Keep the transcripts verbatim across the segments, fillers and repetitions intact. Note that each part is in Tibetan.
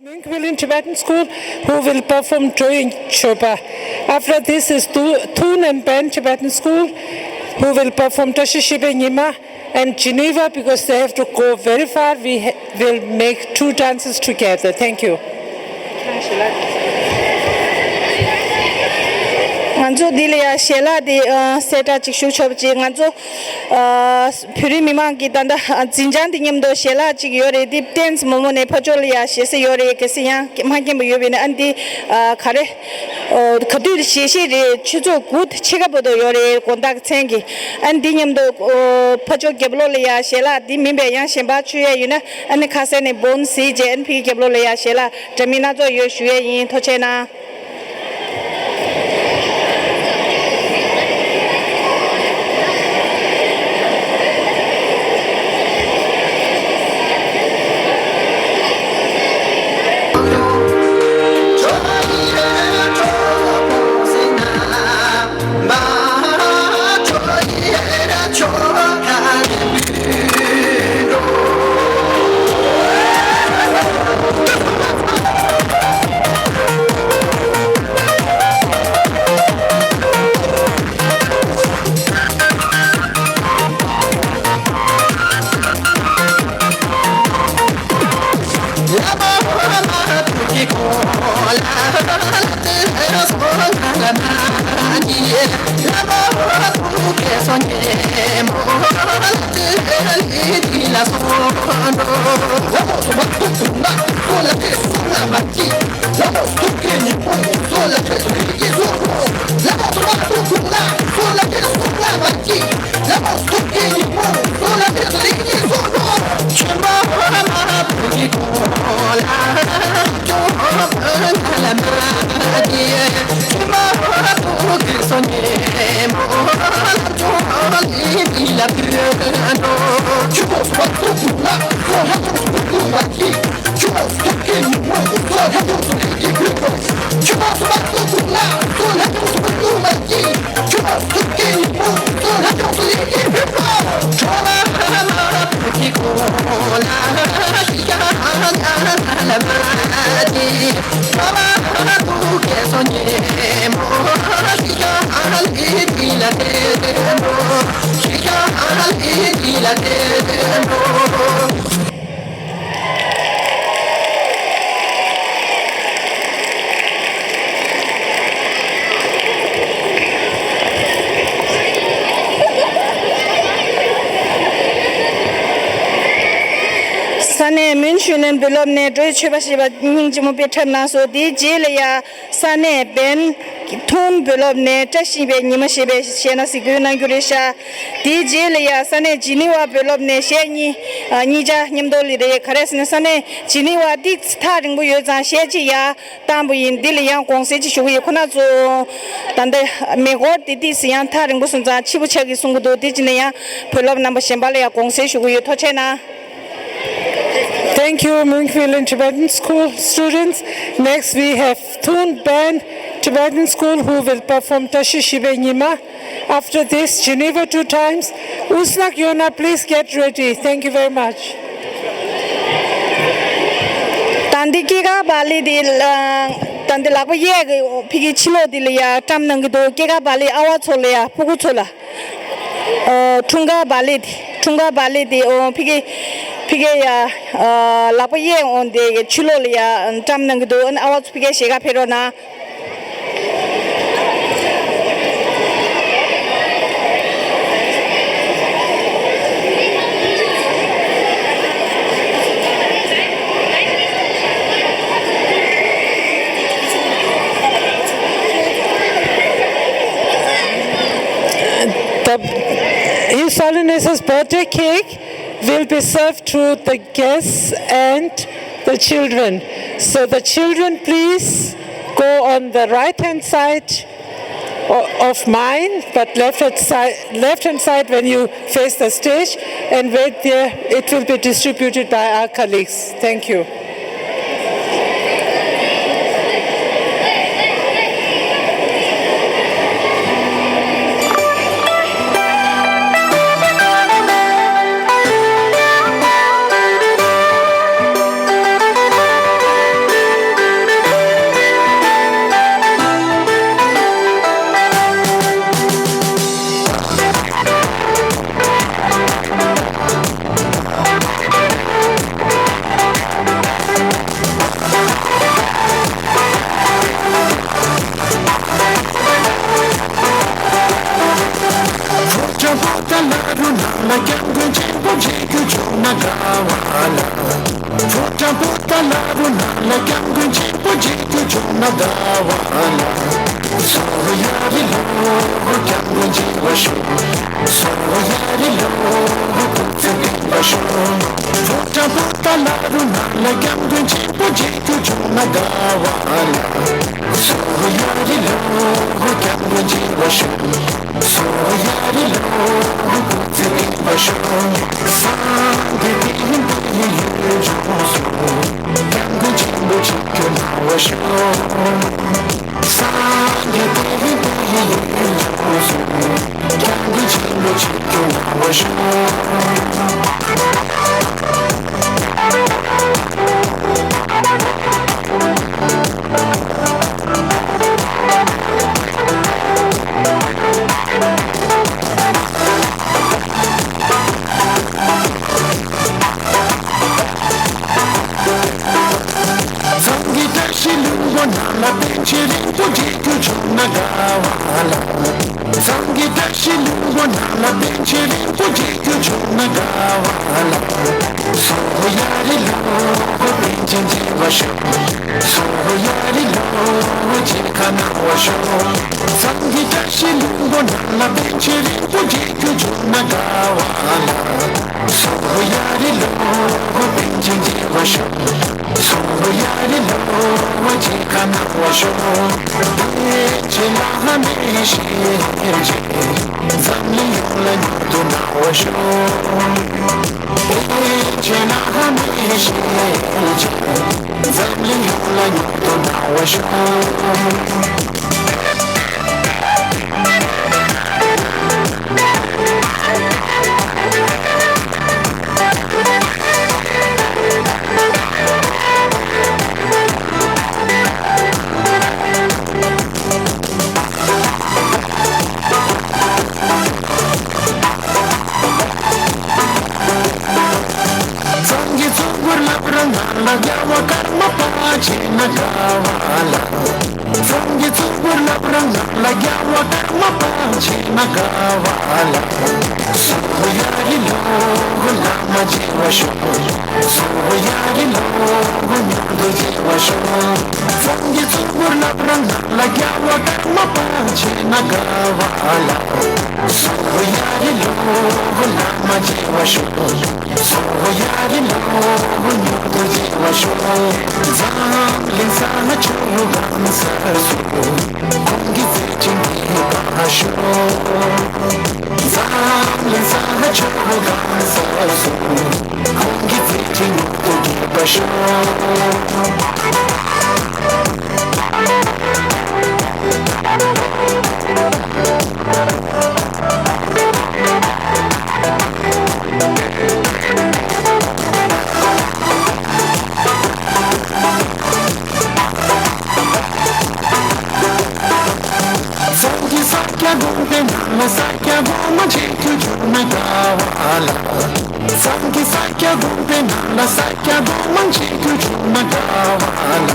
Mungkyilin Tibetan School, who will perform Toyin Choba. After this is Tu- Thun and Ben Tibetan School, who will perform Tashi Shibe Nyima. And Geneva, because they have to go very far, we ha- will make two dances together. Thank you. ང་ཚོ་འདི་ལ་ཡ་ཞལ་ལག་འདི་ཨ་གསལ་བསྒྲགས་ཅིག་ཞུ་ཆོག་པ་ཅིག་ང་ཚོ་ཨ་བོད་རིགས་མི་མང་གི་ད་ལྟ་འཛིན་བྱང་འདི་མཉམ་དུ་ཞལ་ལག་ཅིག་ཡོད་རེད། འདི་ཏེན་སི་མོ་མོ་ནས་ཕར་ཕྱོགས་ལ་ཡ་ཞལ་ཟས་ཡོད་རེད། གལ་སྲིད་ཡང་མ་མཁྱེན་པ་ཡོད་པ་ཡིན་ན་ཨ་འདི་ཨ་ག་རེ་ཨོ་ག་དུས་ཞལ་བཞེས་རེད། ཆུ་ཚོད་དགུ་ཕྱེད་ཀ་བར་དུ་ཡོད་རེད། དགོང་དག་མཚན་གྱི་ཨ་འདི་མཉམ་དུ་ཨོ་ཕར་ཕྱོགས་རྒྱབ་ལོགས་ལ་ཡ་ཞལ་ལག་འདི་མིན་པའི་ཡང་གཞན་པ་མཆོད་ཡ་ཡོད་ན་ཨ་ནི་ཁ་ཟས་ནས་སྦོམ་གཟིགས་རྗེས་ཨ་ནི་ཕ་གི་རྒྱབ་ལོགས་ལ་ཡ་ཞལ་ལག་འདྲ་མིན་སྣ་ཚོགས་ཡོད་ཞུ་ཡ་ཡིན། ཐུགས་རྗེ་གནང་། ས་གནས་མུན་ཤུན་ལན་བུ་སློབ་ནས་འགྲོ་བའི་ཆོས་པ་ཞེས་པ་སྙིང་རྗེ་མོ་དཔེ་འཁྲབ་གནང་སོང་། དེའི་རྗེས་ལ་ཡ་ས་གནས་བན་ཐུན་བུ་སློབ་ནས་བཀྲ་ཤིས་པའི་ཉི་མ་ཞེས་པའི་གཞས་སྣ་གཟིགས་འབུལ་གནང་རྒྱུ་རེད་ཤག་དེའི་རྗེས་ལ་ཡ་ས་གནས་ཇི་ནི་ཝ་བུ་སློབ་ནས་གཞས་གཉིས་ཨ་གཉིས་ཆ་མཉམ་དུ་ལི་རེད། ག་རེ་ཟེར་ན་ས་གནས་ཇི་ནི་ཝ་འདི་ཐག་རིང་པོ་ཡོད་ཙང་གཞས་གཅིག་ཡར་བཏང་པ་ཡིན། འདི་ལ་ཡང་དགོངས་སེལ་གཅིག་ཞུ་གི་ཡོད། ཁོ་ན་ཚོ་ད་ལྟ་མེ་འཁོར་དེ་ཏིས་ཡང་ཐག་རིང་པོ་སོང་ཙང་འཕྱི་པོ་ཆགས་ཀྱི་གསུང་གི་འདུག་དེ་ཅི་ནས་ཡང་བུ་སློབ་རྣམ་པ་གཞན་པ་ལ་ཡང་དགོངས་སེལ་ཞུ་གི་ཡོད། ཐུགས་རྗེ་གནང་། Thank you, Mungkyilin Tibetan School students. Next, we have Thun Band Tibetan School, who will perform Tashi Shibe Nyima. After this, Geneva two times. Usnak Yona, please get ready. Thank you very much. ད་འདི་སྐྱེས་སྐར་བག་ལེབ་དེ་ལ་ད་འདི་ལག་པ་གཡས་ཀྱི་ཕ་གི་ཕྱི་ལོགས་དེ་ལ་ཡ་བཀྲམ་གནང་གི་འདུག་སྐྱེས་སྐར་བག་ལེབ་ཨ་བ་ཚོ་ལ་ཡ་སྤུ་གུ་ཚོ་ལ། ཨོ་འཁྲུངས་སྐར་བག་ལེབ་དེ་འཁྲུངས་སྐར་བག་ལེབ་དེ་ཨོ་ཕ་གི་ཕ་གི་ཡ་ཨ་ལག་པ་གཡས་འོང་དེ་གི་ཕྱི་ལོགས་ལ་ཡ་བཀྲམ་གནང་གི་འདུག་ཨ་ནི་ཨ་བ་ཚོ་ཕ་གི་ཞལ་ཁ་ཕེབས་རོགས་གནང་། The, His Holiness's birthday cake will be served to the guests and the children. So the children, please go on the right hand side o- of mine, but left hand side, left hand side when you face the stage, and wait there. It will be distributed by our colleagues. Thank you. དགའ་བ་ལ། ཕོ་བྲང་པོ་ཏཱ་ལ་རུ་ནང་ལ་སྐྱབས་མགོན་ཆེན་པོ་མཇལ་རྒྱུ་བྱུང་ན་དགའ་བ་ལ། སོ་ཡ་རི་ལོ་སྐྱབས་མགོན་མཇལ་བར་ཤོག་སོ་ཡ་རི་ལོ་སྐུ་ཚེ་བརྟན་པར་ཤོག་ཕོ་བྲང་པོ་ཏཱ་ལ་རུ་ནང་ལ་སྐྱབས་མགོན་ཆེན་པོ་མཇལ་རྒྱུ་བྱུང་ན་དགའ་བ་ལ། སོ་ཡ་རི་ལོ་སྐྱབས་མགོན་མཇལ་བར་ཤོག་སོ་ཡ་རི་ལོ་སྐུ་ཚེ་བརྟན་པར་ཤོག་སངས་རྒྱས་དེ་ཡིན་དེ་ཡིན་ཡུལ་འབྱུང་སོང་། སྐྱབས་མགོན་ཆེན་པོ་མཇལ་རྒྱུ་གནང་བར་ཤོག་སངས་རྒྱས་དེ་ཡིན་དེ་ཡིན་ཡུལ་འབྱུང་སོང་། སྐྱབས་མགོན་ཆེན་པོ་མཇལ་རྒྱུ་གནང་བར་ཤོག་ཚང་གི་བཀྲ་ཤིས་ལྷུན་པོ་ནང་ལ་པཎ་ཆེན་རིན་པོ་ཆེ་མཇལ་རྒྱུ་བྱུང་ན་དགའ་བ་ལ། ཚང་གི་བཀྲ་ཤིས་ལྷུན་པོ་ནང་ལ་པཎ་ཆེན་རིན་པོ་ཆེ་མཇལ་རྒྱུ་བྱུང་ན་དགའ་བ་ལ། སོ་ཡ་རི་ལོ་པཎ་ཆེན་མཇལ་བར་ཤོག་སོ་ཡ་རི་ལོ་མཇལ་ཁ་གནང་བར་ཤོག་ཚང་གི་བཀྲ་ཤིས་ལྷུན་པོ་ནང་ལ་པཎ་ཆེན་རིན་པོ་ཆེ་མཇལ་རྒྱུ་བྱུང་ན་དགའ་བ་ལ། སོ་ཡ་རི་ལོ་པཎ་ཆེན་མཇལ་བར་ཤོག་སོ་ཡ་རི་ལོ་མཇལ་ཁ་གནང་བར་ཤོག་དེ་ཕྱི་ལ་ཧ་མི་ཤེས་ཅེས། འཛམ་གླིང་ཡོངས་ལ་མྱུར་དུ་གནང་བར་ཤོག་དེ་ཕྱི་ལ་ཧ་མི་ཤེས་ཅེས། འཛམ་གླིང་ཡོངས་ལ་མྱུར་དུ་གནང་བར་ཤོག་ཚང་གི་གཙོ་བོར་བསླབ་ར་ང་ལ་རྒྱལ་བ་ཀརྨ་པ་བྱེད་ན་དགའ་བ་ལ། ཚང་གི་གཙོ་བོར་བསླབ་ར་ང་ལ་རྒྱལ་བ་ཀརྨ་པ་བྱེད་ན་དགའ་བ་ལ། སོ་ཡ་རི་ལོ་བླ་མ་མཇལ་བར་ཤོག་སོ་ཡ་རི་ལོ་མྱུར་དུ་མཇལ་བར་ཤོག་ཚང་གི་གཙོ་བོར་བསླབ་ར་ང་ལ་རྒྱལ་བ་ཀརྨ་པ་བྱེད་ན་དགའ་བ་ལ། སོ་ཡ་རི་ལོ་བླ་མ་མཇལ་བར་ཤོག་སོ་ཡ་རི་ལོ་མྱུར་དུ་མཇལ་བར་ཤོག་འཛམ་གླིང་ས་ཆ་ཆུ་གང་སར་སོང་། ཁོང་གི་མཛད་འཕྲིན་འདི་ཕར་ཤོག་འཛམ་གླིང་ས་ཆ་ཆུ་གང་སར་སོང་། ཁོང་གི་མཛད་འཕྲིན་མྱུར་དུ་རྒྱས་པར་ཤོག་ཚང་གི་ས་སྐྱ་དགོན་པའི་ནང་ལ་ས་སྐྱ་སྒོ་མང་མཇལ་རྒྱུ་བྱུང་ན་དགའ་བ་ལ། ཚང་གི་ས་སྐྱ་དགོན་པའི་ནང་ལ་ས་སྐྱ་སྒོ་མང་མཇལ་རྒྱུ་བྱུང་ན་དགའ་བ་ལ།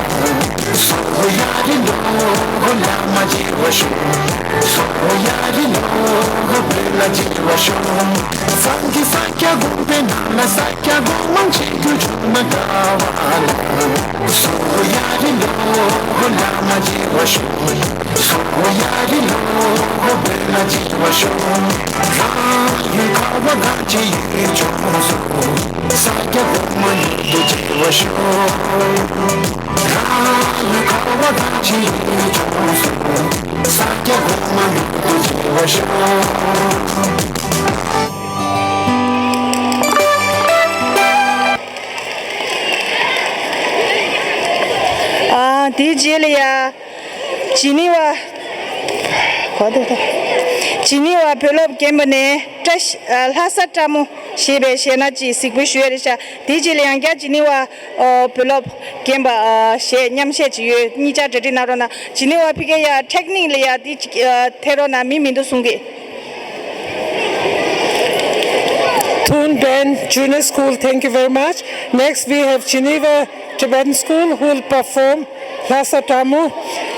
སོ་ཡ་རི་ལོ་བླ་མ་མཇལ་བར་ཤོག་སོ་ཡ་རི་ལོ་བོད་ལ་མཇལ་བར་ཤོག་ཚང་གི་ས་སྐྱ་དགོན་པའི་ནང་ལ་ས་སྐྱ་སྒོ་མང་མཇལ་རྒྱུ་བྱུང་ན་དགའ་བ་ལ། སོ་ཡ་རི་ལོ་བླ་མ་མཇལ་བར་ཤོག་སོ་ཡ་རི་ལོ་བོད་ལ་མཇལ་བར་ཤོག་རང་ཡུལ་ཁ་བ་གངས་ཅན་ཡུལ་ལྗོངས་སུ། ས་སྐྱ་གོང་མ་མྱུར་དུ་མཇལ་བར་ཤོག་རང་ཡུལ་ཁ་བ་གངས་ཅན་ཡུལ་ལྗོངས་སུ། ས་སྐྱ་གོང་མ་མྱུར་དུ་མཇལ་བར་ཤོག་ཨ། དེའི་རྗེས་ལ་ཡ། ཇི་ནི་ཝ། གོ་བདེ་བདེ། ཇི་ནི་ཝ་བོད་སློབ་དགོན་པ་ནས་བཀྲ་ཤིས། ཨ། ལྷ་ས་བཀྲ་མོ་ཞེས་པའི་གཞས་སྣ་ཅིག་གཟིགས་འབུལ་ཞུ་ཡ་རེད་ཤག་དེའི་རྗེས་ལ་ཡང་བསྐྱར་ཇི་ནི་ཝ། ཨོ། བོད་སློབ་དགོན་པ། ཨ། གཞས་མཉམ་གཞས་ཅིག་ཡོད། གཉིས་ཆ་གྲ་སྒྲིག་གནང་རོགས་གནང་། ཇི་ནི་ཝ་ཕ་གིར་ཡ་ཊེག་ནིག་ལ་ཡ་དེ་ཅིག་ཨ། ཐེ་རོགས་གནང་། མི་མི་འདུག་གསུང་གི། Thun Ben Junior School, thank you very much. Next, we have Geneva Tibetan School who will perform Lhasa Tamu.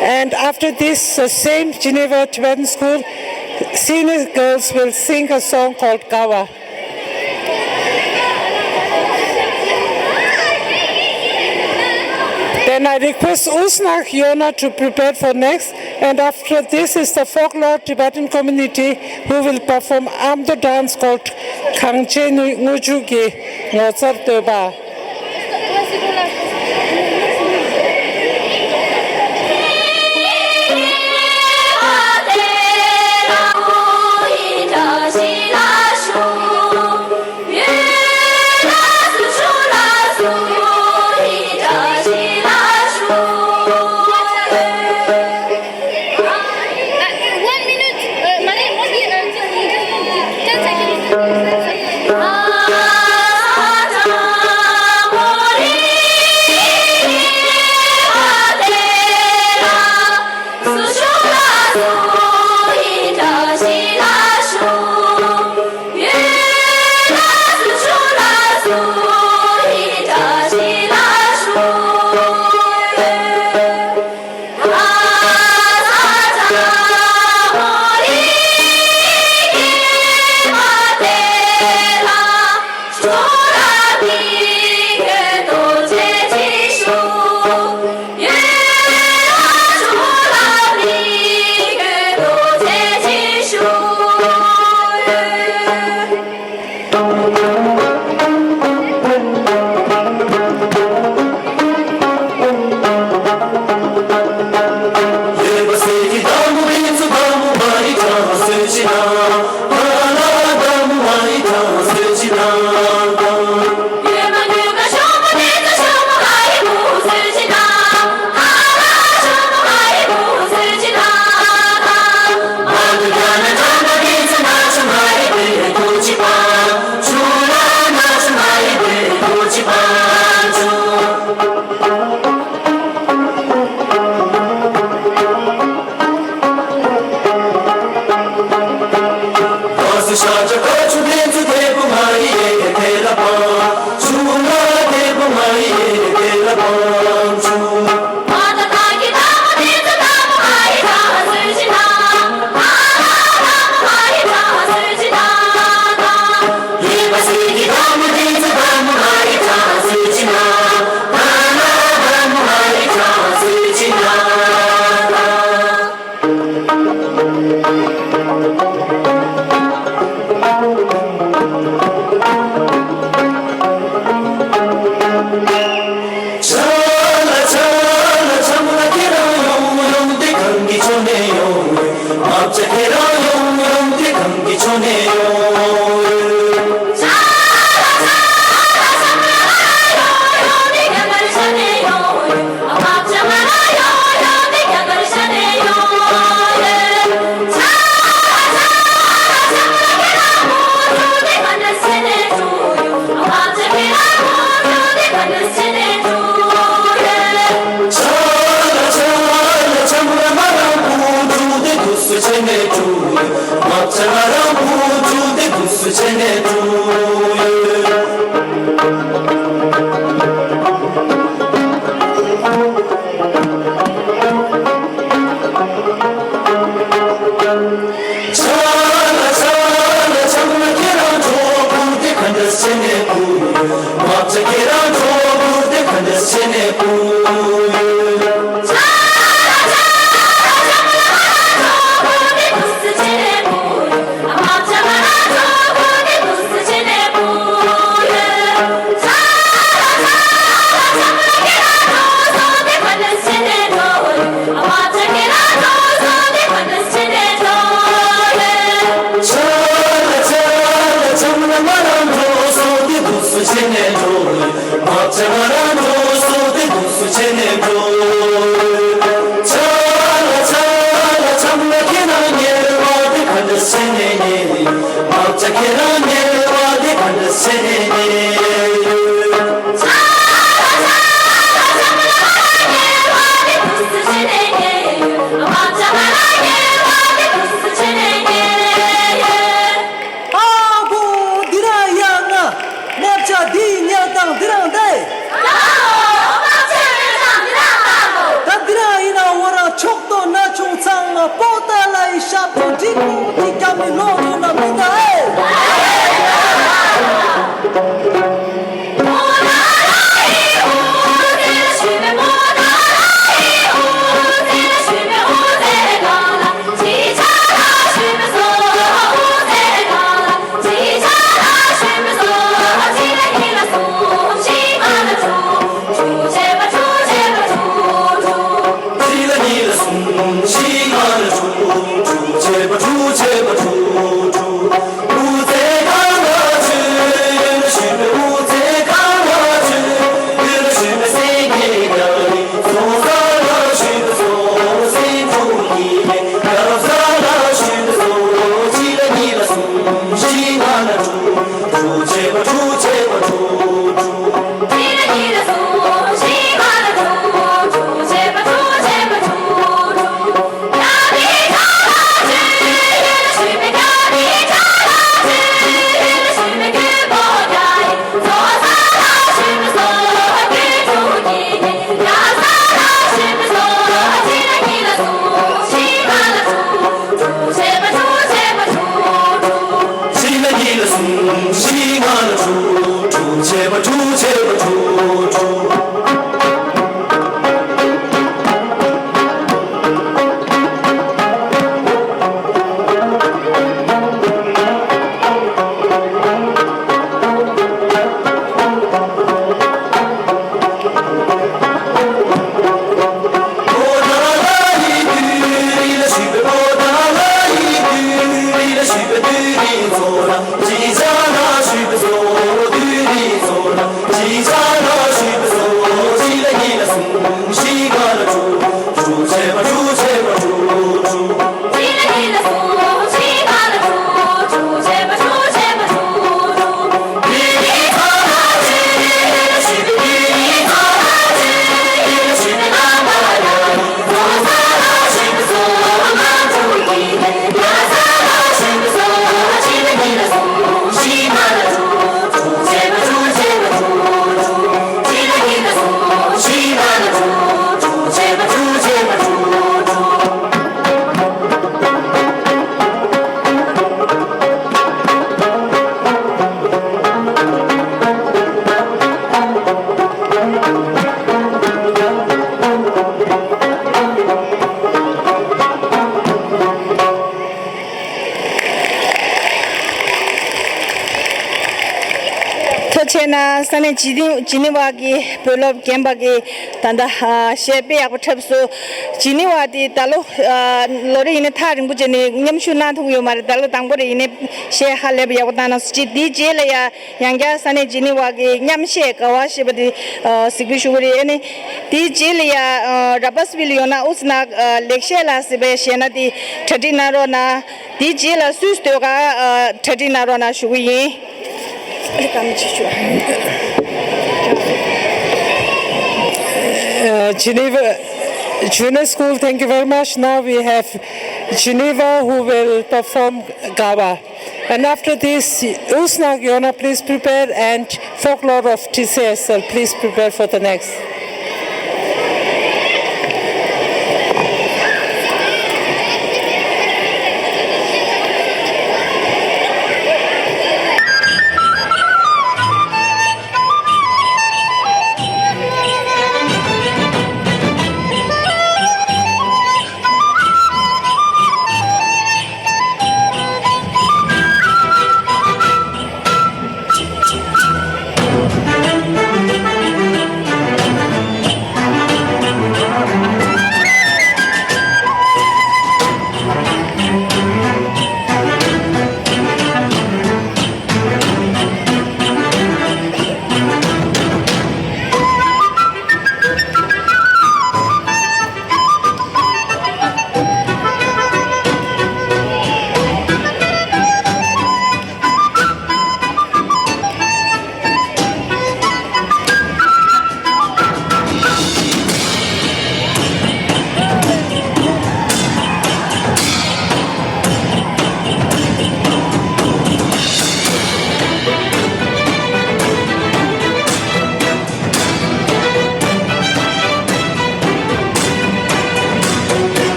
And after this, the same Geneva Tibetan School senior girls will sing a song called Gawa. And I request Usnak Yona to prepare for next. And after this is the folklore Tibetan community who will perform Amdo dance called Khangche Nguju Ge Ngotsar Toba. One minute, uh, Mari, only, uh, ten seconds. ཐུགས་རྗེ་གནང་། ས་གནས་ཇི་ནི་ཇི་ནི་ཝ་གི་བོད་སློབ་རྒན་པ་གི་ད་ལྟ་ཨ་གཞས་དཔེ་ཡག་པོ་འཁྲབ་སོང་། ཇི་ནི་ཝ་དེ་ད་ལོ་ཨ་ལོ་རེ་ཡིན་ནའི་ཐག་རིང་པོ་བྱས་ནས་མཉམ་ཞུགས་གནང་ཐུབ་ཀྱི་ཡོད་མ་རེད། ད་ལོ་དང་པོ་རེ་ཡིན་ནའི་གཞས་ཧ་ལས་པ་ཡག་པོ་བཏང་གནང་སོང་། ཅིག་དེའི་རྗེས་ལ་ཡ་ཡང་བསྐྱར་ས་གནས་ཇི་ནི་ཝ་གི་མཉམ་གཞས་དགའ་བ་ཞེས་པ་དེ་ཨ་གཟིགས་འབུལ་ཞུ་གི་རེད། ཨ་ནི་དེའི་རྗེས་ལ་ཡ་ཨ་ར་པ་སི་ཝི་ལ་ཡོད་ན་ཨུ་ཙི་ནག་ཨ་ལེགས་བཤད་ལགས་ཟེར་བའི་གཞས་སྣ་དེ་གྲ་སྒྲིག་གནང་རོགས་གནང་། དེའི་རྗེས་ལ་སུས་ཟློས་ག་ཨ་གྲ་སྒྲིག་གནང་རོགས་གནང་ཞུ་གི་ཡིན། Uh, Geneva Junior School, thank you very much. Now we have Geneva who will perform Gawa. And after this, Usnak Yona, please prepare, and folklore of T C S L, please prepare for the next.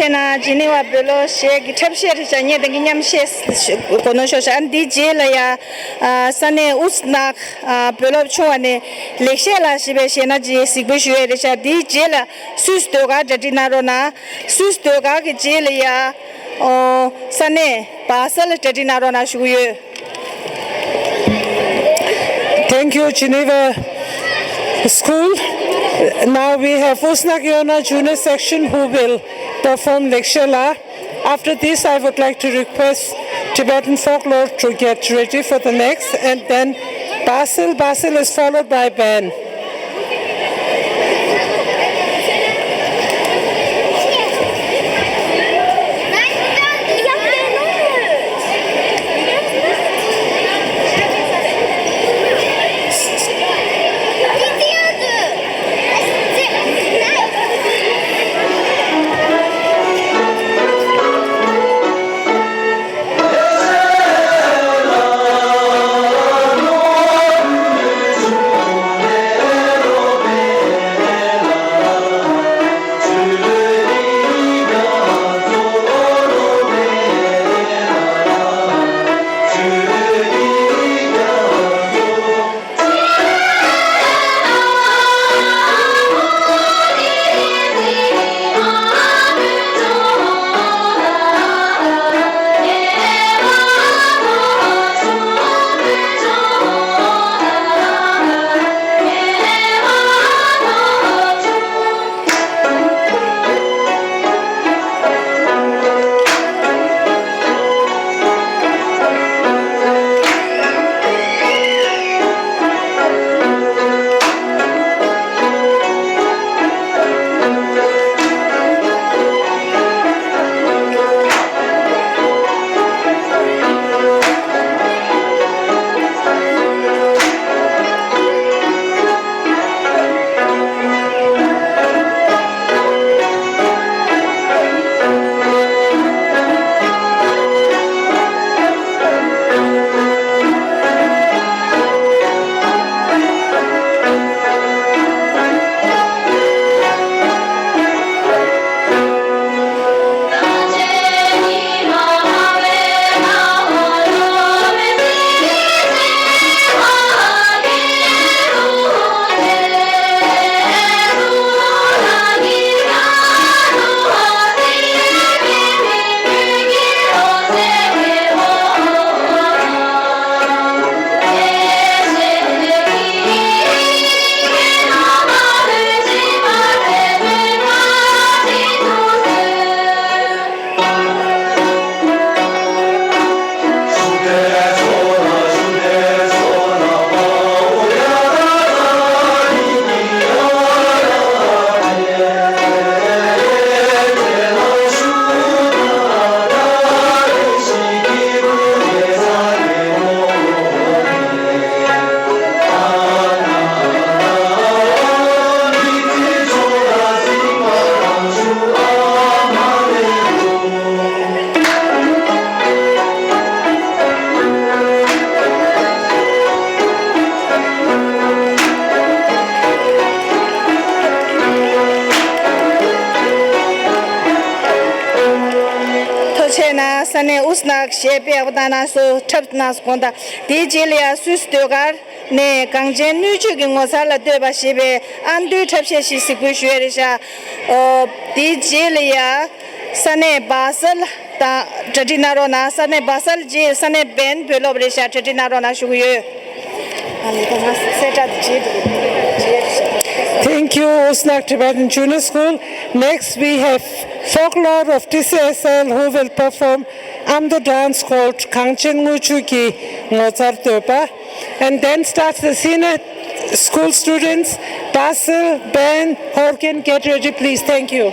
ན་ཇི་ནི་ཝ་བོད་སློབ་ཞེས་ཀྱི་འཁྲབ་གཞས་རེད་ཤག་ངས་དེང་གི་མཉམ་བཤད་གོ་ནོར་ཤོར་ཤག་ཨ་འདིའི་རྗེས་ལ་ཡ་ཨ་ས་གནས་ཨུ་སྣག་ཨ་བོད་སློབ་ཆུང་བ་ནས་ལེགས་བཤད་ལ་ཞེས་པའི་གཞས་སྣ་ཅིག་གཟིགས་འབུལ་ཞུ་ཡས་རེད་ཤག་དེའི་རྗེས་ལ་སུད་སི་ཟློས་གར་གྲ་སྒྲིག་གནང་རོགས་གནང་། སུད་སི་ཟློས་གར་གྱི་རྗེས་ལ་ཡ་ཨོ་ས་གནས་བ་སལ་གྲ་སྒྲིག་གནང་རོགས་གནང་ཞུ་གི་ཡོད། Thank you, Geneva School. Now we have Usnak Yona Junior Section who will perform Lekshela. After this, I would like to request Tibetan folklore to get ready for the next, and then Basil. Basil is followed by Ben. ཐུགས་རྗེ་གནང་། ས་གནས་ཨུ་སྣག་གཞས་དཔེ་ཡག་པོ་བཏང་གནང་སོང་། འཁྲབ་གནང་སོང་། དགོངས་དག་དེའི་རྗེས་ལ་ཡ་སུད་སི་ཟློས་གར་ནས་གངས་ཅན་སྣོད་བཅུད་ཀྱི་ངོ་མཚར་ལ་བསྟོད་པ་ཞེས་པའི་ཨ་མདོའི་འཁྲབ་གཞས་ཤིག་གཟིགས་འབུལ་ཞུ་ཡས་རེད་ཤག་ཨོ། དེའི་རྗེས་ལ་ཡ་ས་གནས་བ་སལ་དང་གྲ་སྒྲིག་གནང་རོགས་གནང་། ས་གནས་བ་སལ་རྗེས་ས་གནས་བན་བོད་སློབ་རེད་ཤག་གྲ་སྒྲིག་གནང་རོགས་གནང་ཞུ་གི་ཡོད། ཨ་ལས་ད་ང་གསལ་བསྒྲགས་དེ་བརྗེད་འདུག་བརྗེད། Thank you, Usnak Tibetan Junior School. Next, we have folklore of T C S L who will perform Amdo dance called གངས་ཅན་དངུལ་ཆུ་གི་ངོ་མཚར་བསྟོད་པ། And then starts the senior school students, Basil, Ben, Horgan, get ready, please. Thank you.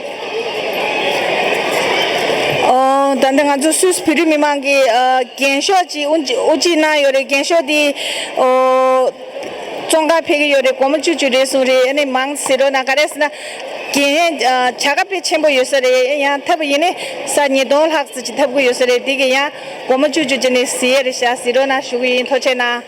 ཨོ། ད་ལྟ་ང་ཚོ་སུད་སི་བོད་རིགས་མི་མང་གི་ཨ་རྒྱན་ཤོག་ཅིག་དབུ་དབུ་འབྱེད་གནང་ཡོད་རེད། རྒྱན་ཤོག་འདི་ཨོ་བཙོང་གར་ཕེབས་ཀྱི་ཡོད་རེད། སྒོར་མོ་བཅུ་བཅུ་རེད་གསུངས་རེད། ཨ་ནི་མང་གཟིགས་རོགས་གནང་། ག་རེ་ཟེར་ན་རྒྱན་ཨ་བྱ་དགའ་དཔེ་ཆེན་པོ་ཡོད་ས་རེད། ཡང་ཐབས་ཡིན་ནའི་ས་ཉིས་སྟོང་ལྷག་ཙམ་ཅིག་ཐོབ་ཀྱི་ཡོད་ས་རེད། འདི་གི་ཡང་སྒོར་མོ་བཅུ་བཅུ་བྱས་ནས་གཟིགས་ཡས་རེད་ཤག་གཟིགས་རོགས་གནང་ཞུ་གི་ཡིན། ཐུགས་རྗེ་གནང་།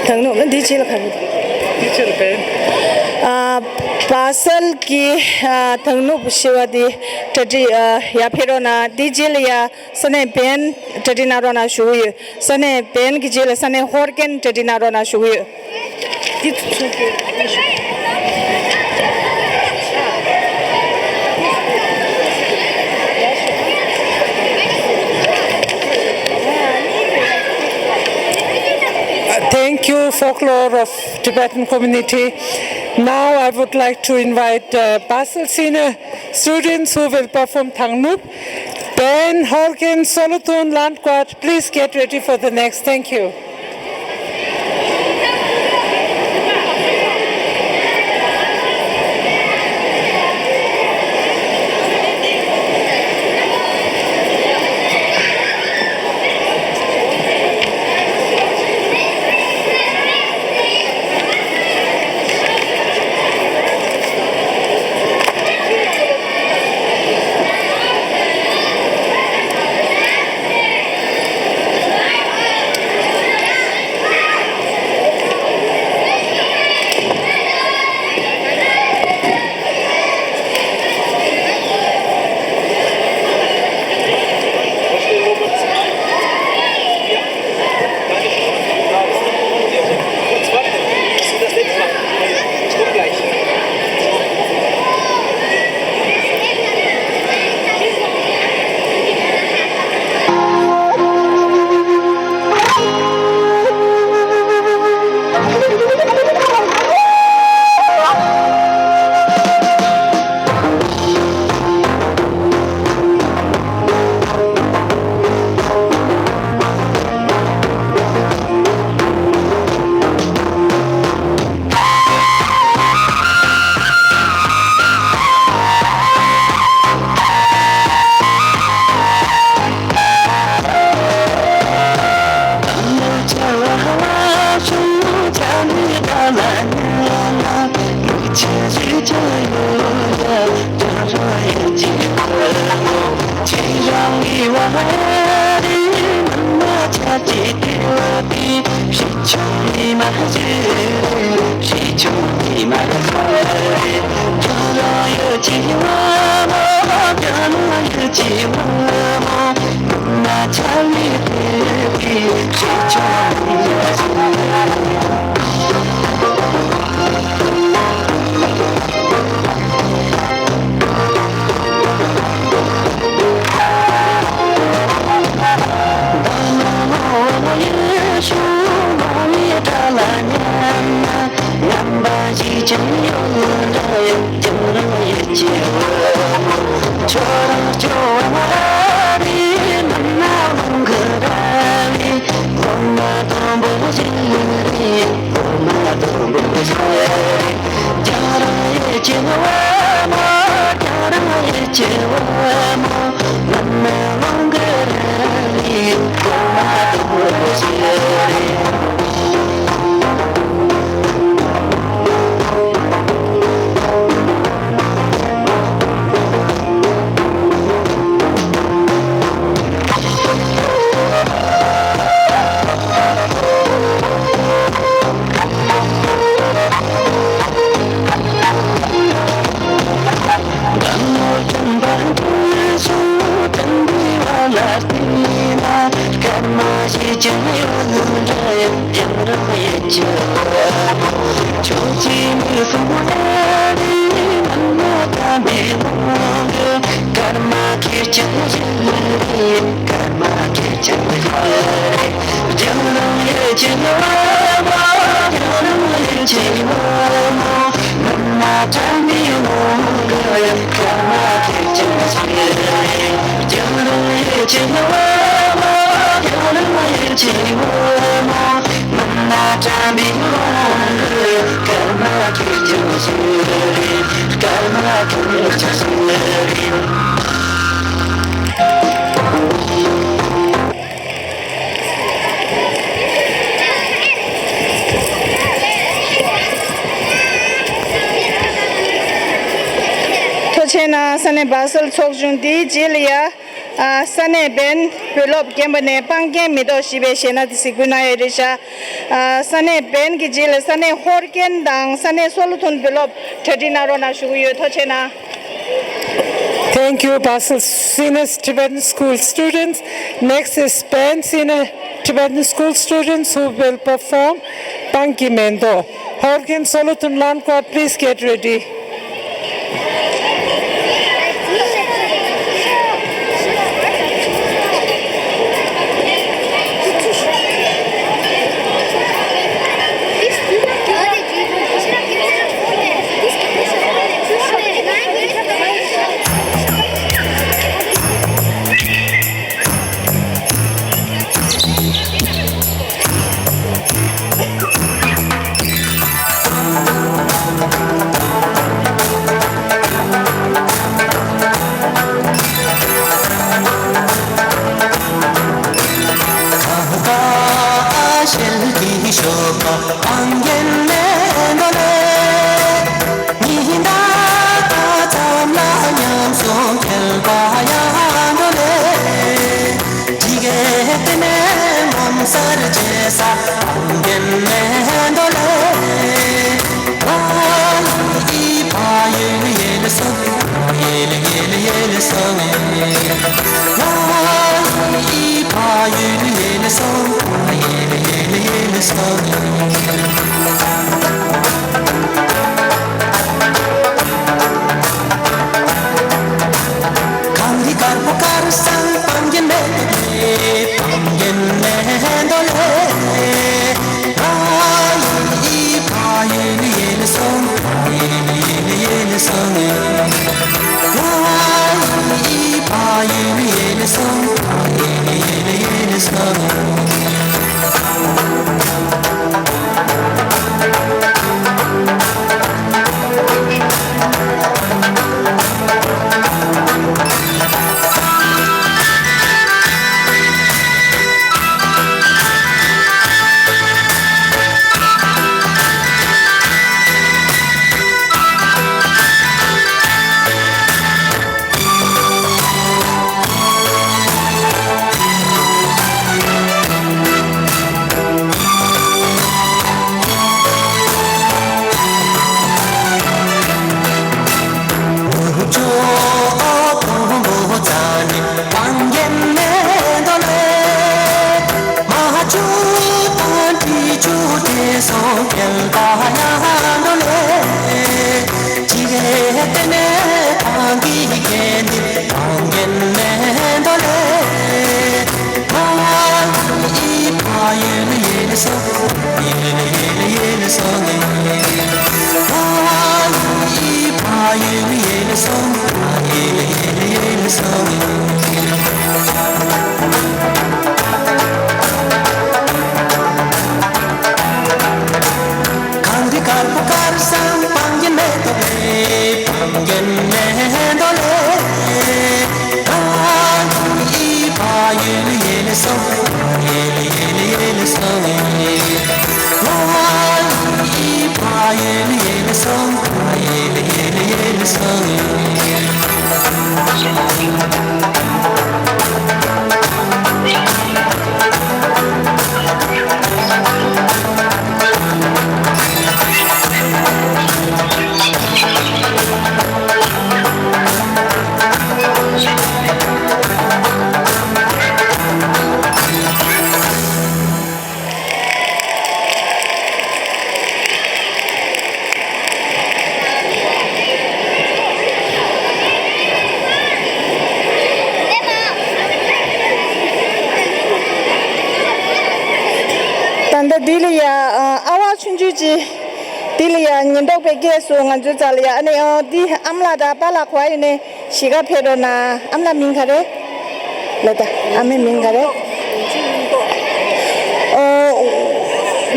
དང་ནུབ་འདི་ཅི་ལ་ཁ་རུ། དེ་ཅི་ལ་བན། ཨ། བ་སལ་གྱི་ཨ་དང་ནུབ་ཞེས་པ་འདི་གྲ་སྒྲིག་ཨ་ཡར་ཕེབས་རོགས་གནང་། འདི་རྗེས་ལ་ཡ་ས་གནས་བན་གྲ་སྒྲིག་གནང་རོགས་གནང་ཞུ་གི་ཡོད། ས་གནས་བན་གྱི་རྗེས་ལ་ས་གནས་ཧོར་ཀན་གྲ་སྒྲིག་གནང་རོགས་གནང་ཞུ་གི་ཡོད། འདི་ཚོ་གི། Thank you, folklore of Tibetan community. Now I would like to invite uh, Basel Senior students who will perform Thangnub, Ben, Horgen, Solotun, Landquart. Please get ready for the next. Thank you. ཐུགས་རྗེ་གནང་། ས་གནས་བ་སལ་ཚོགས་ཆུང་འདིའི་རྗེས་ལ་ཡ། ཨ། ས་གནས་བན་ བུ་སློབ་རྒན་པ་ནས་སྤང་རྒན་མེ་ཏོག་ཞེས་པའི་གཞས་སྣ་དེ་གཟིགས་འབུལ་གནང་ཡོད་རེད་ཤག་ཨ། ས་གནས་བན་གྱི་རྗེས་ལ་ས་གནས་ཧོར་རྒན་དང་ས་གནས་སོ་ལོ་ཐུན་བུ་སློབ་གྲ་སྒྲིག་གནང་རོགས་གནང་ཞུ་གི་ཡོད། ཐུགས་རྗེ་གནང་། Thank you, Basel Senior Tibetan School students. Next is Pan Senior Tibetan School students who will perform Pangki Mendo. Horgen Solothun Lamkwa, please get ready. ད་ལྟ་འདི་ལ་ཡ་ཨ་ཝ་ཆུང་ཆུང་ཅིག་འདི་ལ་ཡ་ཉེན་རྟོག་པས་སྐད་སོང་ང་ཚོའི་རྩ་ལ་ཡ། ཨ་ནི་ཨ་འདི་ཨ་མ་ལགས་དང་པཱ་ལགས་ག་པར་ཡོད་ནས་གཞིས་ཀ་ཕེབས་རོགས་གནང་། ཨ་མ་ལགས་མིང་ག་རེ་ལབ་ད། ཨ་མའི་མིང་ག་རེ། ཨོ།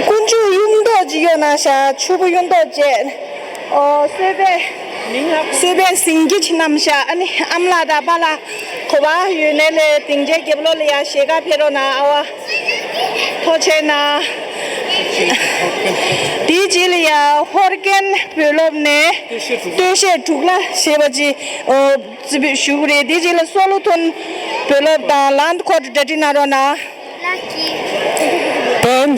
དཀོན་མཆོག་གཡུ་མདོག་ཅིག་ཡོད་ན་ཤ་ཕྱུག་པོ་གཡུ་མདོག་བཅས། ཨོ། གསོལ་བས། གསོལ་བས་ཟིང་སྐྱིད་ཆེ་རྣམས་ཤ། ཨ་ནི་ཨ་མ་ལགས་དང་པཱ་ལགས་ག་པར་ཡོད་ནས་ལས་སྡིངས་ཆའི་རྒྱབ་ལོགས་ལ་ཡ་གཞིས་ཀ་ཕེབས་རོགས་གནང་ཨ་ཝ། ཐུགས་རྗེ་གནང་། དེའི་རྗེས་ལ་ཡ་ཧོར་རྒན་བོད་སློབ་ནས་སྟོད་གཞས་འབྲུག་ལྷ་ཞེས་པ་ཅིག་ཨོ། རྩིས་སྤྲོད་ཞུ་གི་རེད། དེ་རྗེས་ལ་སོ་ལོ་ཐོན་ དཔོན་སློབ་དང་ལམ་ཁོ་གྲ་སྒྲིག་གནང་རོགས་གནང་། Then,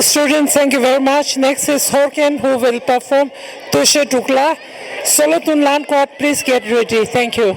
students, thank you very much. Next is Horken, who will perform Toshe Tukla. Solotun Landquart, please get ready. Thank you.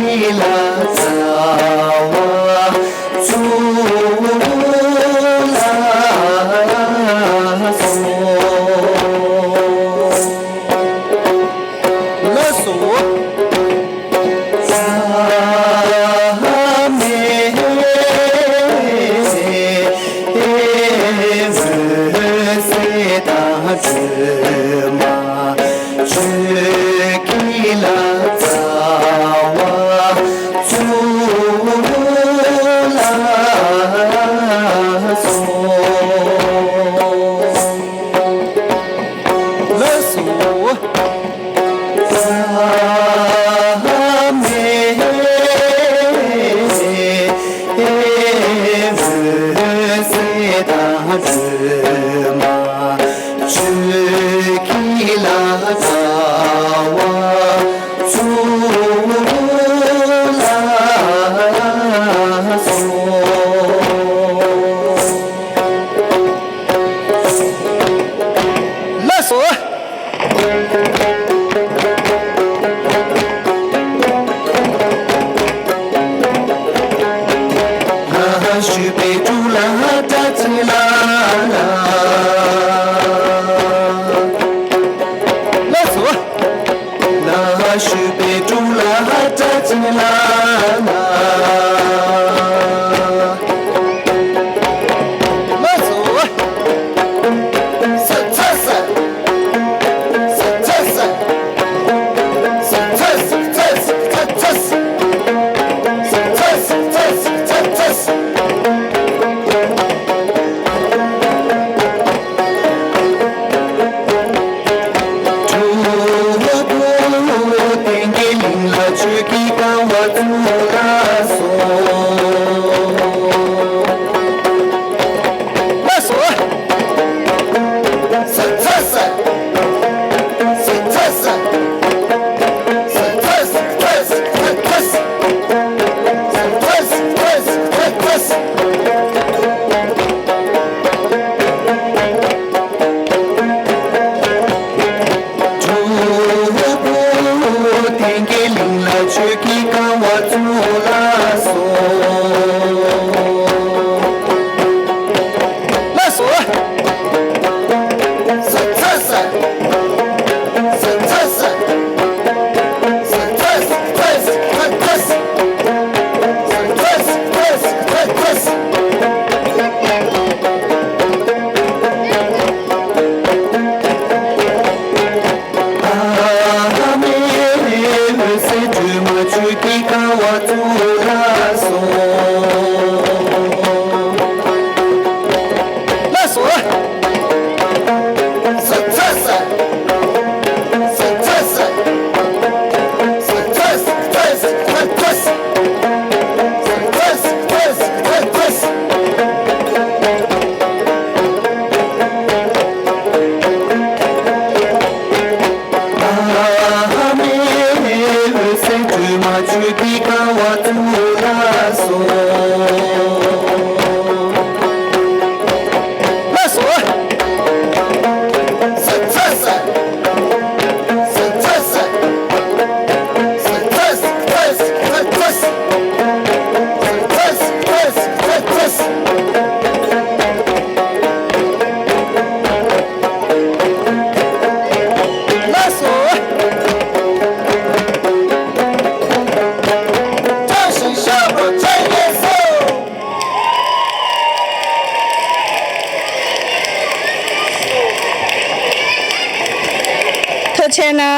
ལགས་སོ། ལགས་སོ།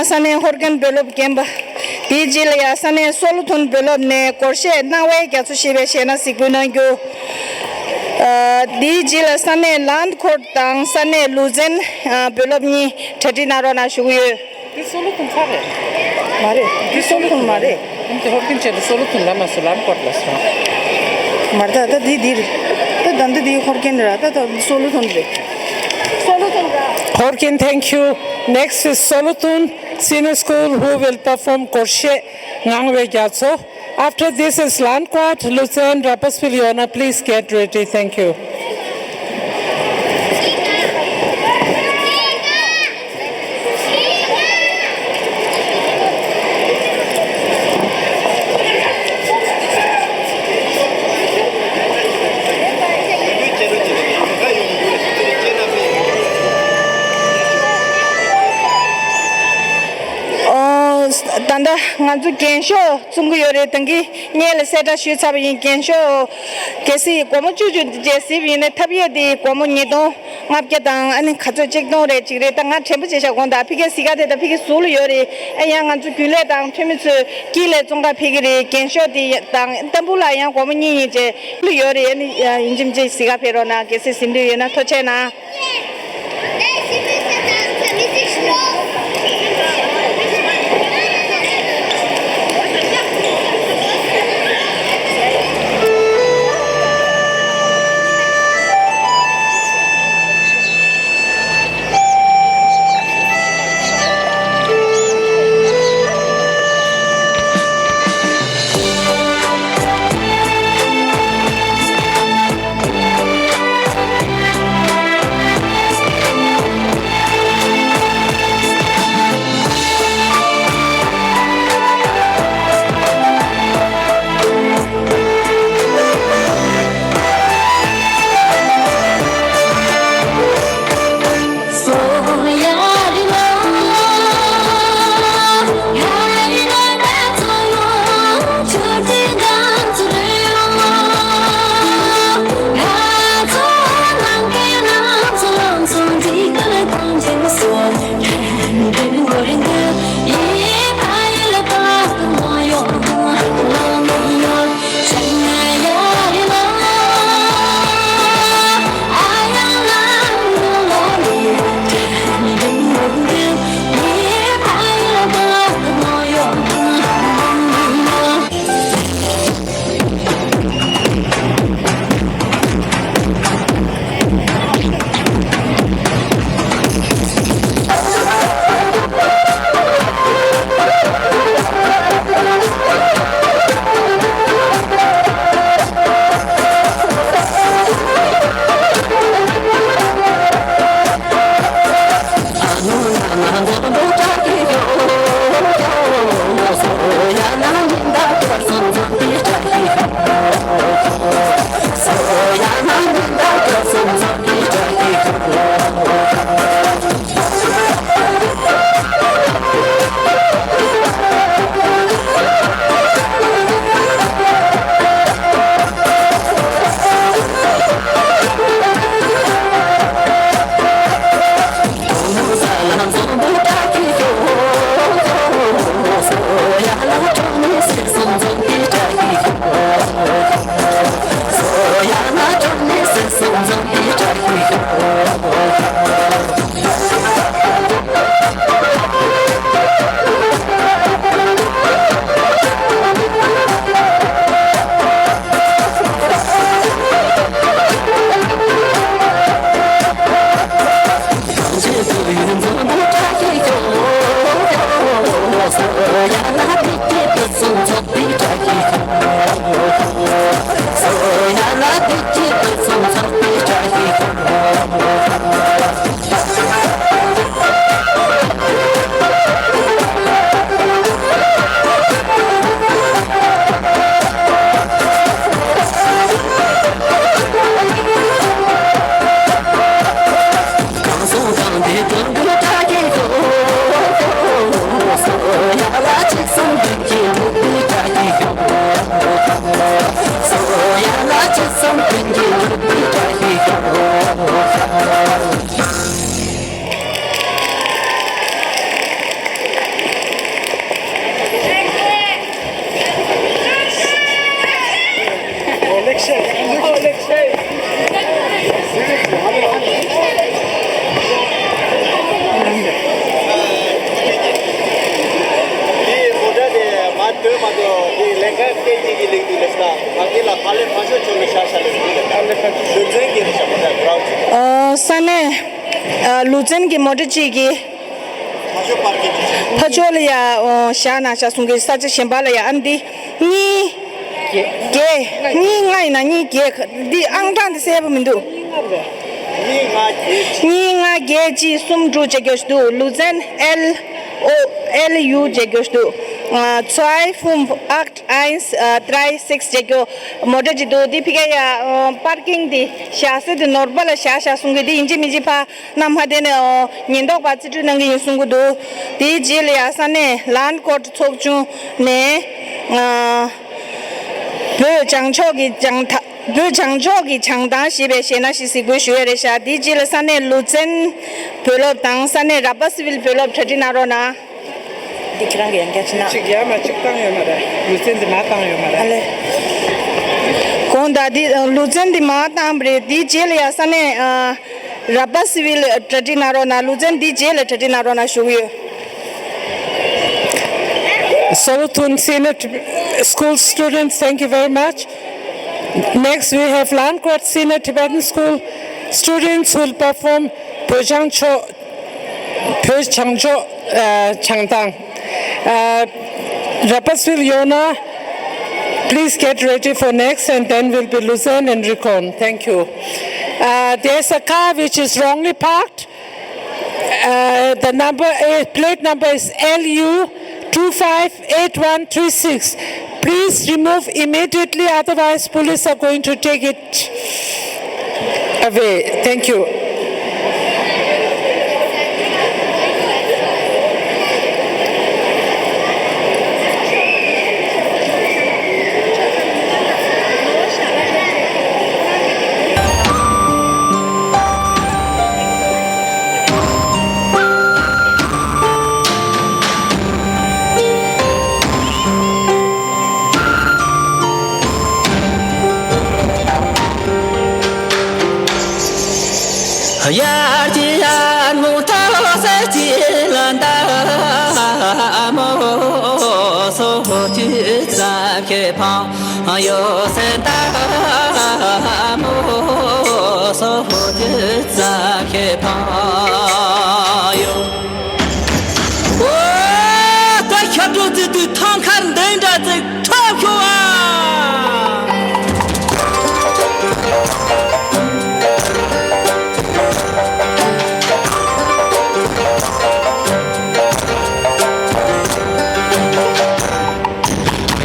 ས་གནས་ཧོར་ཀན་བོད་སློབ་རྒན་པ། དེའི་རྗེས་ལ་ཡང་ས་གནས་སོ་ལོ་ཐུན་བོད་སློབ་ནས་སྒོར་གཞས་སྣང་བའི་རྒྱ་མཚོ་ཞེས་པའི་གཞས་སྣ་གཟིགས་འབུལ་གནང་རྒྱུ། ཨ། དེའི་རྗེས་ལ་ས་གནས་ལན་ཁོར་དང་ས་གནས་ལུ་ཛན། ཨ། བོད་སློབ་གཉིས་གྲ་སྒྲིག་གནང་རོགས་གནང་ཞུ་གི་ཡོད། འདི་སོ་ལོ་ཐུན་ཚར་རེད། མ་རེད། འདི་སོ་ལོ་ཐུན་མ་རེད། འདི་ཧོར་ཀན་ཆེད་དུ་སོ་ལོ་ཐུན་ལ་མ་སོ་ལན་ཁོར་ལ་སོང་། མ་རེད། ད་ད་འདི་འདི་རེད། ད་ད་འདི་འདི་ཧོར་ཀན་རེད། ད་ད་འདི་སོ་ལོ་ཐུན་རེད། སོ་ལོ་ཐུན་ར། Horkin, thank you. Next is Soluthun Senior School, who will perform Korshe Ngangwe Gyatso. After this is Landquart, Luzern, Rapperswil-Jona. Please get ready. Thank you. ཨོ། ད་ལྟ་ང་ཚོ་རྒྱན་ཤོག་བཙུགས་ཀྱི་ཡོད་རེད། ད་གིན་སྔོན་ལ་གསལ་བསྒྲགས་ཞུས་ཚར་བ་ཡིན། རྒྱན་ཤོག་གལ་སྲིད་སྒོར་མོ་བཅུ་བཅུ་བཅས་གཟིགས་པ་ཡིན་ན་ཐབ་ཡས་དེ་སྒོར་མོ་ཉིས་སྟོང་ལྔ་བརྒྱ་དང་ཨ་ནི་ག་ཚོད་གཅིག་སྟོང་རེ་གཅིག་རེད། ད་ང་དྲན་པ་བྱས་ཤག་དགོངས་དག་ཕ་གིར་གཟིགས་ག་དེ་ད་ཕ་གི་ཟུར་ལ་ཡོད་རེད། ཨ་ཡང་ང་ཚོ་རྒྱུན་ལས་དང་འཐུས་མི་ཚོས་དཀྱིལ་ལ་བཙོང་ག་ཕ་གི་རེད། རྒྱན་ཤོག་དེ་དང་ཏམ་བུ་ལ་ཡང་སྒོར་མོ་གཉིས་གཉིས་བཅས་ལ་ཡོད་རེད། ཨ་ནི་ཡིན་གཅིག་མིན་གཅིག་གཟིགས་ག་ཕེབས་རོགས་གནང་། གལ་སྲིད་གཟིགས་འདོད་ཡོད་ན། ཐུགས་རྗེ་གནང་། ཨ། ས་གནས། ཨ། ལུ་ཙན་གྱི་མོ་ཊ་གཅིག་གིས་ཕར་ཕྱོགས་ལ་ཡ། ཨོ། བཞག་གནང་བཞག་གསུང་གི། ས་ཆ་གཞན་པ་ལ་ཡ། ཨ། འདི་གཉིས་བརྒྱད། གཉིས་ལྔ་ཡིན་ན་གཉིས་བརྒྱད། འདི་ཨང་གྲངས་འདི་གསལ་པོ་མི་འདུག། གཉིས་ལྔ་བརྒྱད། གཉིས་ལྔ་བརྒྱད་གཅིག་གསུམ་དྲུག་བྱེད་རྒྱུ་ཞིག་འདུག། ལུ་ཙན། ཨེལ་ཨོ་ཨེལ་ཡུ་བྱེད་རྒྱུ་ཞིག་འདུག། ཨ། zwei fünf acht eins drei sechs བྱེད་རྒྱུ་མོ་ཊ་ཅིག་འདུག། འདི་ཕ་གི་ཡ། ཨ། པར་ཀིང་འདི་བཞག་ས་འདི་ནོར་བ་ལ་བཞག་བཞག་གསུང་གི། འདི་ཡིན་གཅིག་མིན་གཅིག་ཕར་གནམ་ཧ་དེ་ནས། ཨོ། ཉེན་རྟོག་པ་རྩིས་སྤྲོད་གནང་གི་ཡིན་གསུང་གི་འདུག། དེའི་རྗེས་ལ་ཡ་ས་གནས་ལན་ཀོཊ་ཚོགས་ཆུང་ནས། ཨ། བོད་བྱང་ཕྱོགས་ཀྱི་བྱང་ཐ། བོད་བྱང་ཕྱོགས་ཀྱི་བྱང་ཐང་ཞེས་པའི་གཞས་སྣ་ཞིག་གཟིགས་འབུལ་ཞུ་ཡས་རེད་ཤག། དེའི་རྗེས་ལ་ས་གནས་ལུ་ཙན་བོད་སློབ་དང་ས་གནས་ར་པ་སི་ཝིལ་བོད་སློབ་གྲ་སྒྲིག་གནང་རོགས་གནང་། འདི་ཁྱེད་རང་གི་ཡང་བསྐྱར་ཕྱིན་ན། གཅིག་ཡར་མར་གཅིག་བཏང་ཡོད་མ་རེད། ལུ་ཙན་འདི་མར་བཏང་ཡོད་མ་རེད། ཨ་ལེ། དགོངས་དག། འདི་ལུ་ཙན་འདི་མར་བཏང་བ་རེད། དེའི་རྗེས་ལ་ཡ་ས་གནས། ཨ། ར་པ་སི་ཝིལ་གྲ་སྒྲིག་གནང་རོགས་གནང་། ལུ་ཙན་འདི་རྗེས་ལ་གྲ་སྒྲིག་གནང་རོགས་གནང་ཞུ་གི་ཡོད། Solothurn Senior Tib- School students, thank you very much. Next, we have Langkwat Senior Tibetan School students who will perform Pojang Cho- Poj Changcho, uh, Changtang. Uh, Rapasville Yona, please get ready for next, and then will be Luzerne and Rikon. Thank you. Uh, there's a car which is wrongly parked. Uh, the number, uh, plate number is L U two five eight one three six. Please remove immediately, otherwise police are going to take it away. Thank you. དབྱར་གྱི་ཡར་ངོ་ཐོག་སེར་གྱི་ལ་འདབ་མོ་སོ་ཅི་ཙམ་ཞིག་ཕང་ཡོད་སེ། འདབ་མོ་སོ་ཅི་ཙམ་ཞིག་ཕང་ཡོད། ཨོ། ད་ཤར་འགྲོ་ཚེ་དུས་ཐང་ཁར་འདི་འདྲ་ཚེ་ཁྲོ་ཤོ་ཨ།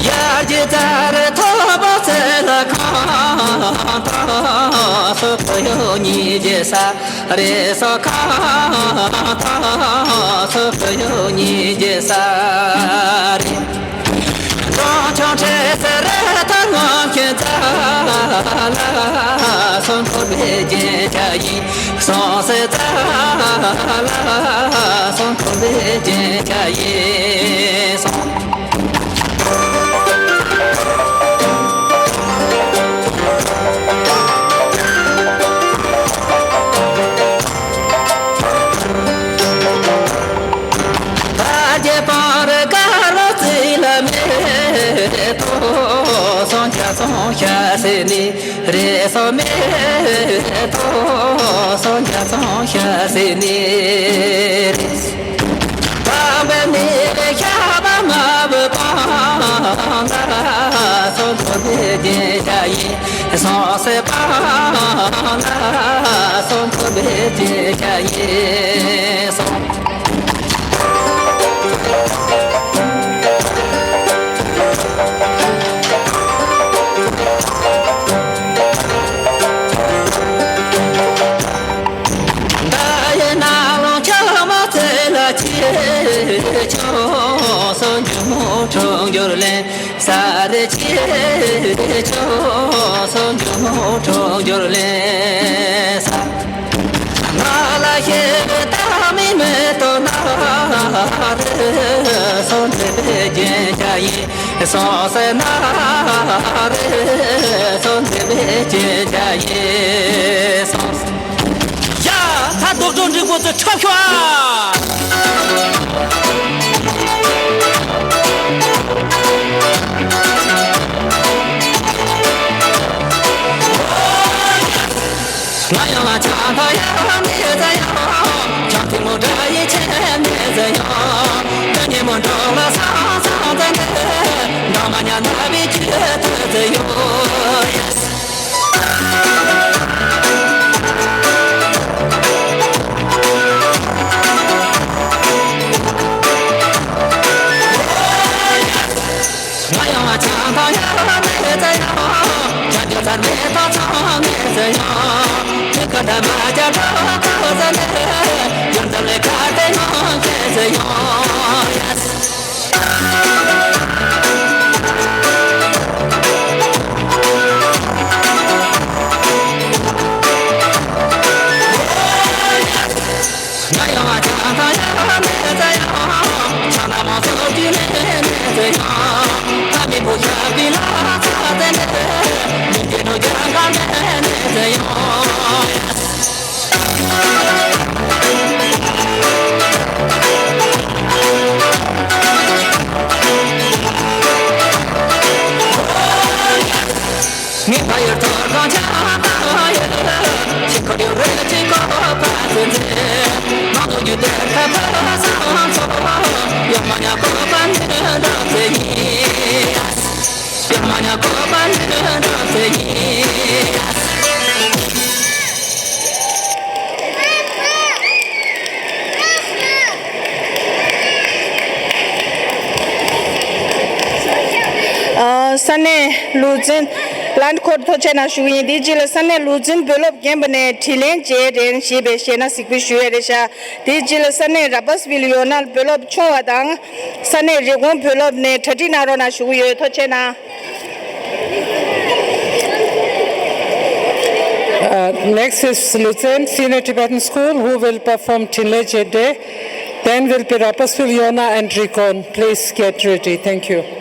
ཡར་གྱི་རྩར་ཐོབ་པ་ཚེ་ལ་ཁང་ཐང་སོ་ཡོ་ཉི་རྗེ་ས། རེ་སོ་ཁ་ཐ་སོ་ཁ་ཡོ་ཉི་རྗེ་ས་རེ། གྲོང་ཆོང་ཁྲེ་སེ་རེ་ཐ་ངོ་ཁྱེད་ཙ་ལ་སོང་ཁོ་བེ་ཅེ་ཆ་ཡི་སོང་སེ་ཙ་ལ་སོང་ཁོ་བེ་ཅེ་ཆ་ཡི་སོང་། ད་རྒྱལ་པོར་དཀར་བ་བརྩིས་ལ་མེད་དོ། སོང་ཆ་སོང་ཤ་ཟེར་ནི་རེད། སོང་མེད་དོ། སོང་ཆ་སོང་ཤ་ཟེར་ནི་རེད། དམ་པའི་མི་ལས་ཤ་བ་མ་བུ་པང་ལ་སོང་ཐོ་བེ་ཅེ་ཆ་ཡི་སོང་སེ་པང་ལ་སོང་ཐོ་བེ་ཅེ་ཆ་ཡི་སོང་། ད་ཡེ་ན་ལོ་ཆ་མ་ཚེ་ལ་ཆེ་ཆོ་སོ་ཉུ་མོ་ཁྲོ་འགྱུར་ལེན། ས་རེ་ཆེ་ཆོ་སོ་ཉུ་མོ་ཁྲོ་འགྱུར་ལེན་ས། ང་ལ་ཤེས་པའི་ད་མི་མེད་དོ་ན་རེ་སོ་འདྲེ་བའི་རྒྱན་ཆ་ ཡིན་སོང་ཟེར་ན་རེ་སོང་དེ་བས་ཅི་བྱ་ཡིན་སོང་། ཡ། ད་རྡོག་རྡོག་འགྲིག་པོ་ཚོ་ཁྲབ་ཤོག་ཨ། ང་ཡང་ལ་ཆང་ཐ་ཡ་མེད་ཟེར་ཡང་། ཆང་ཐིག་མོ་འདྲ་ཡི་ཆེ་མེད་ཟེར་ཡང་། ད་ཉིན་མོ་འགྲོ་ལ་སང་སང་ཟེར་ནས། འདང་མ་ཉ་ན་བའི་ཆུ་ཐུ་ཟེར་ཡོ། Yes། ང་ཡང་ཆང་ཐང་ཡ་མེད་ཙ་ཡང་། ཆང་རྒྱུ་ཚར་མེད་ཐོག་ཚང་མེད་ཙ་ཡང་། ཁྱེད་ཀ་འདྲ་མ་བྱ་འགྲོ་ཁོ་ཟ་ནས། རྒྱུ་འདི་ལས་ཁ་དེ་ནང་ཁྱེད་ཟེར་ཡོང་། Yes། ང་ཡང་ཆང་ཐང་ཡ་མེད་ཙ་ཡང་། ཆང་ན་མ་སོ་ཅི་ནས་མེད་ཙ་ཡང་། ད་མི་བུ་ཞབས་ཀྱི་ལ་ཚ་ཙ་ནས། མི་དེ་ནོ་རྒྱ་གར་ནས་མེད་ཙ་ཡང་། ངའི་ཕ་ཡུལ་གཏོར་སྒང་ཆ་ཡོད། ཕྱི་ཁོར་ཡུག་རེ་ཅིག་གོ་པ་ཚུན་ཚེ། མང་ཚོགས་རྒྱུད་སྡེ་ཁ་ཁ་བཟང་ཚོ། ཡོད་མ་ཉག་གོ་པ་འདི་འདྲ་ཚེ་ཡིན། ཡོད་མ་ཉག་གོ་པ་འདི་འདྲ་ཚེ་ཡིན། ཨ། ས་གནས་ལུག་འཛིན་ལན་ཁོར་ཐུགས་རྗེ་གནང་ཞུ་གི་ཡིན། དེའི་རྗེས་ལ་ས་གནས་ལུག་འཛིན་བུ་སློབ་རྒན་པ་ནས་དྲིན་ལན་འཇལ་རན་ཞེས་པའི་ཞེ་ན་གཟིགས་འབུལ་ཞུ་ཡས་རེད་ཤག་དེའི་རྗེས་ལ་ས་གནས་ར་པ་སི་ཝིལ་ཡོ་ན་བུ་སློབ་ཆུང་བ་དང་ས་གནས་རི་ཀོན་བུ་སློབ་ནས་གྲ་སྒྲིག་གནང་རོགས་གནང་ཞུ་གི་ཡོད། ཐུགས་རྗེ་གནང་། Uh, next is Lutsen Senior Tibetan School, who will perform Trinley Jede. Then will be Rapaswil Yona and Rikon. Please get ready. Thank you.